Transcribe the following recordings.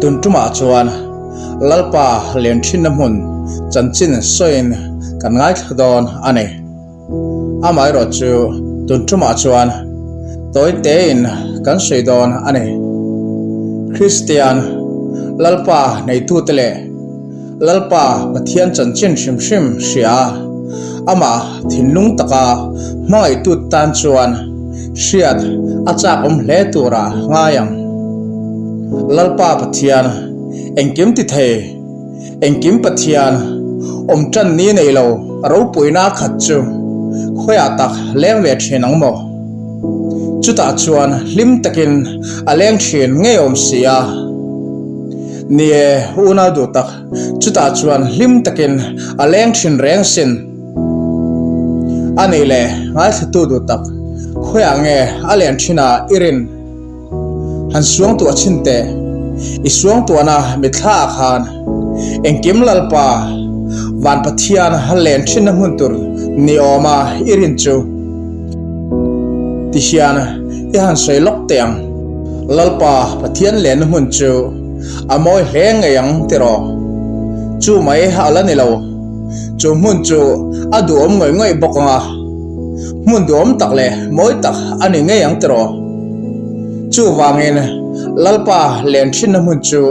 Tun tumah chuan Lalpa len thinna hmun chanchin sawiin kan ngaithla dawn a ni. Amaherawh chu tun tumah chuan tawi tein kan sawi dawn a ni. Kristian Lalpa neitute leh Lalpa Pathian chanchin hrim hrim hria a, amah thinlung taka hmangaihtu tan chuan hriat a chak awm hle tura ngai ang. Lalpa Pathian engkim ti thei, engkim Pathian awm tan ni nei lo ropuina khat chu khawiah tak leng ve thin ang maw? Chutah chuan hlim takin a leng thin ngei awm si a. Ni e, unau duh tak, chutah chuan hlim takin a leng thin reng sin. A nih leh, ngaithlatu duh tak, khawiah nge a len thin a i rin? Han suangtuah chhin teh, i suangtuahna mitthla ah khan engkim Lalpa, Van Pathian a len thinna hmun tur ni awma i rin chu ti hian i han sawi lawk teh ang. Lalpa Pathian lenna hmun chu a mawi hle ngei ang tiraw? Chu mai a la ni lo. Chu hmun chu a duhawm ngawih ngawih bawk ang a, hmun duhawm tak leh mawi tak a ni ngei ang tiraw? Chuvangin Lalpa len thinna hmun chu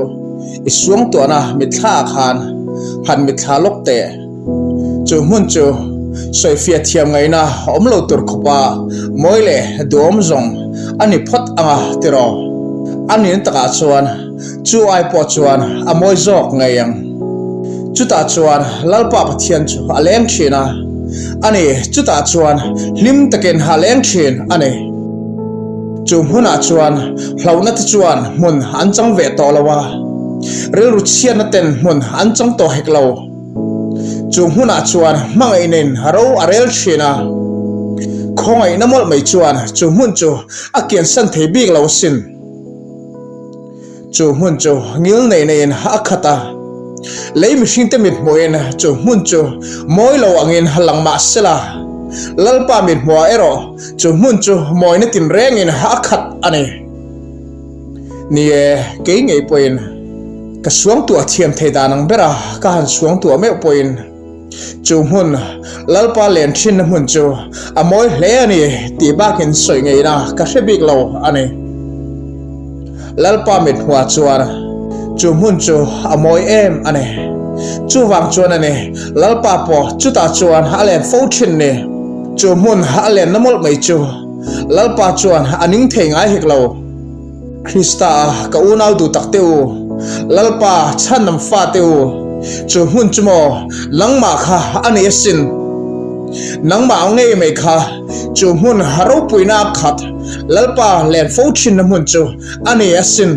i suangtuahna mitthla ah khan han mitthla lawk teh. Chu hmun chu sawifiah thiam ngaihna awm lo tur khawpa mawi leh duhawm zawng a ni phawt ang a tiraw? A nin takah chuan chu ai pawh chuan a mawi zawk ngei ang. Chutah chuan Lalpa Pathian chu a leng thin a, a ni, chutah chuan hlim takin a leng thin a ni. Chu hmunah chuan hlauhna te chuan hmun an chang ve tawh lo a, rilru chhiatna ten hmun an chang tawh hek lo. Chu hmunah chuan hmangaihnin ro a rel thin a, khawngaihna mawlh mai chuan chu hmun chu a kiansan thei bik lo asin. Chu hmun chu ngil nei neiin a khat a, lei mihringte mithmuhin chu hmun chu mawi lo angin lang mah sela, Lalpa mithmuah erawh chu hmun chu mawina tinrengin a khat a ni. Ni e, kei ngei pawhin ka suangtuah thiam thei dan ang bera ka han suangtuah meuh pawhin chu hmun Lalpa len thinna hmun chu a mawi hle a ni tih bakin sawi ngeina ka hre bik lo a ni. Lalpa mithmuah chuan chu hmun chu a mawi em a ni. Chuvang chuan a ni, Lalpa pawh chutah chuan a len fo thin ni. Chu hmun a lenna mawlh mai chu Lalpa chuan a ning thei ngai hek lo. Krista a ka unau duh tak te u, Lalpa chhanam fa te u, chu hmun chu maw nangmah kha a nei asin. Nangmah ang ngei mai kha chu hmun ropuina a khat Lalpa len fo thinna hmun chu a nei asin.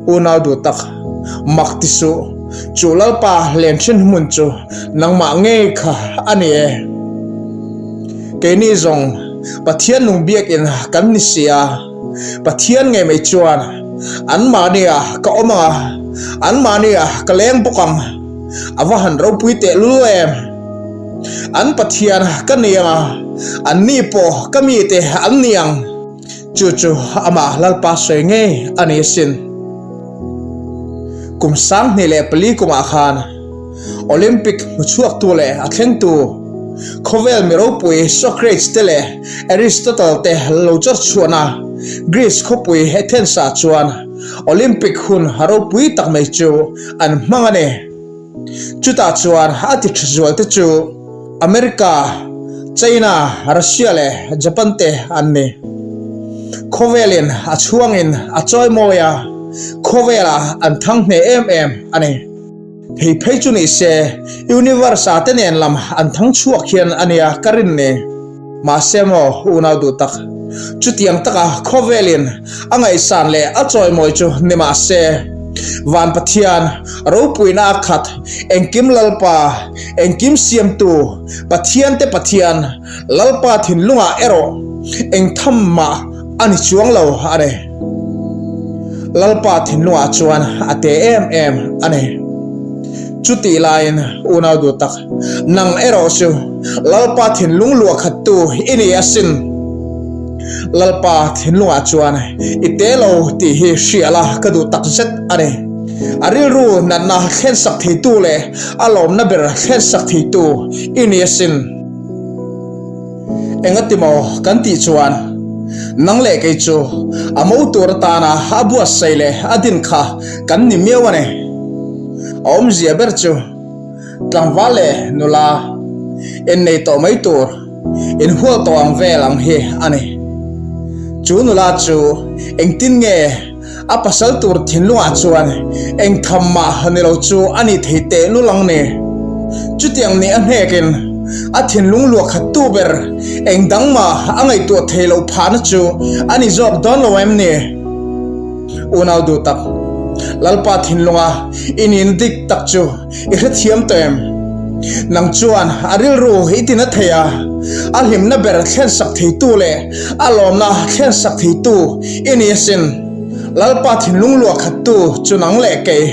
Unau duh tak, mak ti suh, chu Lalpa len thin hmun chu nangmah ngei kha a ni e. Keini zawng Pathian nung biakin kan ni si a, Pathian ngei mai chuan anmahniah ka awm ang a, anmahniah ka leng bawk ang, a va han ropui tehlul em! An Pathian ka ni ang a, anni pawh ka mite an ni ang. Chu chu amah Lalpa sawi ngei a ni asin. Kum 2004 kumah khan Olympic hmuchhuaktu leh a thlengtu khawvel mi ropui Socrates te leh Aristotle te lo chawr chhuahna Greece khawpui Athens-ah chuan Olympic hun ropui tak mai chu an hmang a ni. Chutah chuan a ti tha zual te chu America, China, Russia leh Japan te an ni. Khawvelin a chhuangin a chawimawi a, khawvelah an thang hneh em em a ni. Hei phei chu ni se Universe ah te nen lam an thang chhuak hian a nia ka rin ni. Mahse maw unau duh tak, chutiang taka khawvelin a ngaihsan leh a chawimawi chu ni mahse, Van Pathian ropuina a khat, engkim Lalpa, engkim siamtu, Pathian te Pathian, Lalpa thinlungah erawh eng tham mah a ni chuang lo a ni. Lalpa thinlungah chuan a te em em a ni. Chutih laiin unau duh tak, nang erawh chu Lalpa thinlung luah khattu i ni asin. Lalpa thinlungah chuan i te lo tih hi hria la ka duh tak zet a ni. A rilru natna thlensak theitu leh a lawmna ber thlensak theitu i ni asin. Engati maw kan tih chuan nang leh kei chu a mo tur atana a buatsaih leh a din kha kan ni miau a ni. A awmzia ber chu tlangval leh nula innei tawh mai tur inhual tawh ang vel ang hi a ni. Chu nula chu engtin nge A pasal tur thinlungah chuan eng tham mah ni lo chu a ni thei teh lul ang ni. Chutiang nih a hnekin a thinlung luah khat tu ber eng dang mah a ngaihtuah thei loh phahna chu a ni zawk dawn lo em ni? Unau duh tak, Lalpa thinlunga i nihna dik tak chu i hrethiam tawh em? Nang chuan a rilru i tina thei a, a hlimna ber thlensak theitu leh a lawmna thlensak theitu i ni asin. Lalpa thinlung luah khattu chu nang leh kei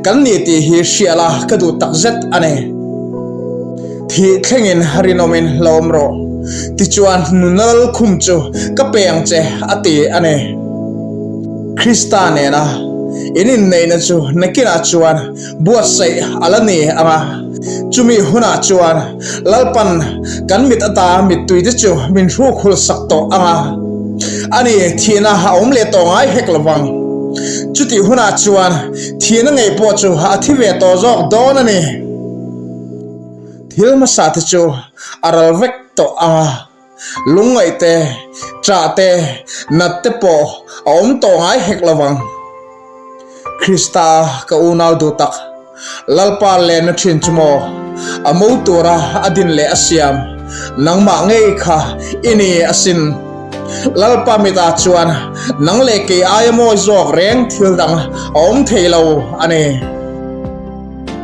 kan ni tih hi hria la ka duh takzet a ni. Thih thlengin rinawmin lo awm rawh, tichuan nunna lalkhum chu ka pe ang che a ti a ni. Krista nena in inneihna chu nakinah chuan buatsaih a la ni ang a, chumi hunah chuan Lalpan kan mit ata mittuite chu min hruk hul sak tawh ang a, ani thihna a awm leh tawh ngai hek lo vang. Chutih hunah chuan thihna ngei pawh chu a thi ve tawh zawk dawn a ni. Thil hmasa te chu a ral vek tawh ang a, lungngaih te, ṭah te, nat te pawh a awm tawh ngai hek lo vang. Krista ka unau duh tak, Lalpa lenna ṭhin chu maw, a mo tura a din leh a siam, nangmah ngei kha i ni asin. Lalpa mitah chuan nang leh kei aia mawi zawk reng thil dang a awm thei lo a ni.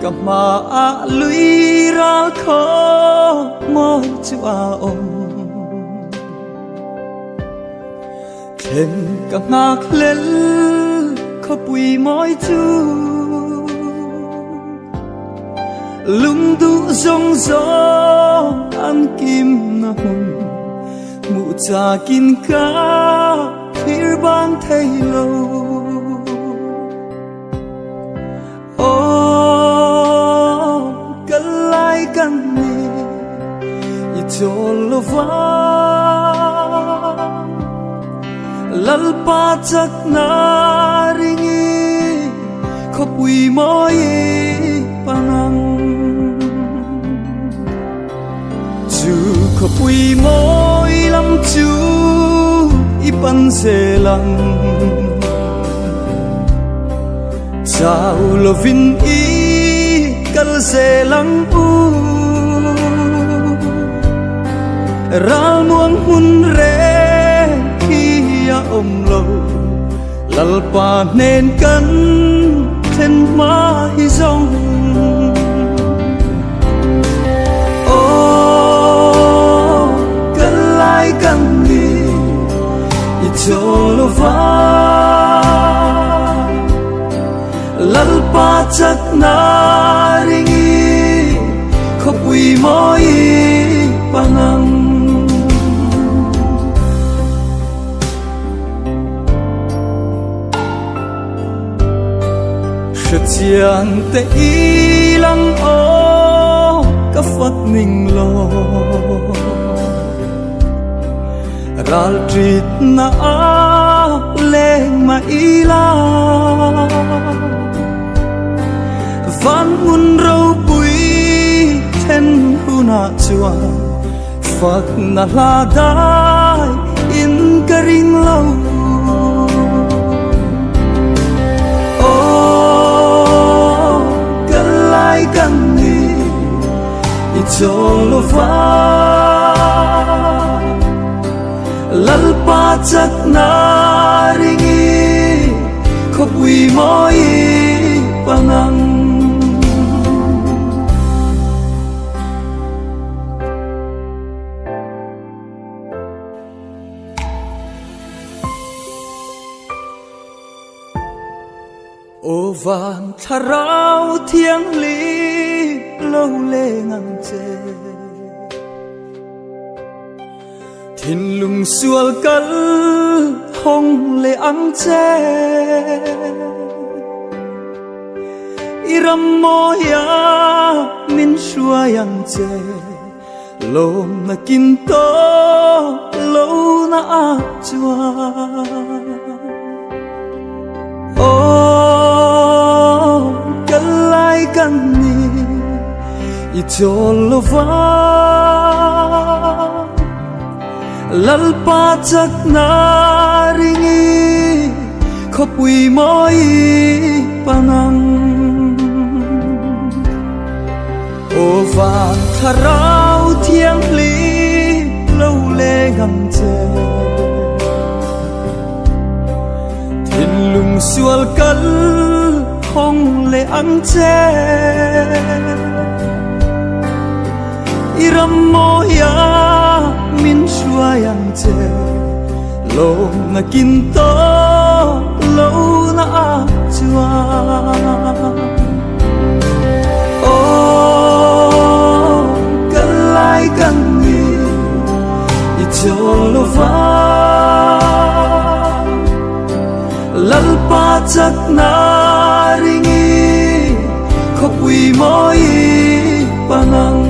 Ka hmaah lui ral khaw mawi chu a awm. Thlen ka nghak hlel khawpui mawi chu. Lung duh zawng zawng an kim na hmun hmuh chakin ka thlir bang thei lo. Aw kal lai kan ni i chawl lo va Lalpa chakna ringi khawpui mawi panang Chu khawpui mawi lam chu i pan zel ang. Chau lovin i kal zel ang u. Ral muang hmun reng khi a awm lo. Lalpa hnen kan thlen hma hi zawng. Aw kal lai kan ni i chawl lo va Lalpa chakna ringi khawpui mawi pangang. Hrechiang te i lang aw ka fak ning lo Ral ṭit na a leng ma ila Van hmun ropui then hunah chuan Fak na hla dai in ka ring lo. Aw kal lai kan ni i chawl lo va Lalpa chakna ringi khawpui mawi pangang. Aw van thlarau thianghlim lo leng ang che. Thinlung sual kal hawng leh ang che. I ram mawia min hruai ang che. Lawmna kin tawh lo na ah chuan. Aw kal lai kan ni i chawl lova Lalpa chakna ringi khawpui mawi panang. Aw van thlarau thianghlim lo leng ang che. Thinlung sual kal hawng leh ang che. I ram mawia min hruai ang che. Lawmna kin tawh lo na ah chuan. Aw kal lai kan ni i chawl lova Lalpa chakna ringi khawpui mawi panang.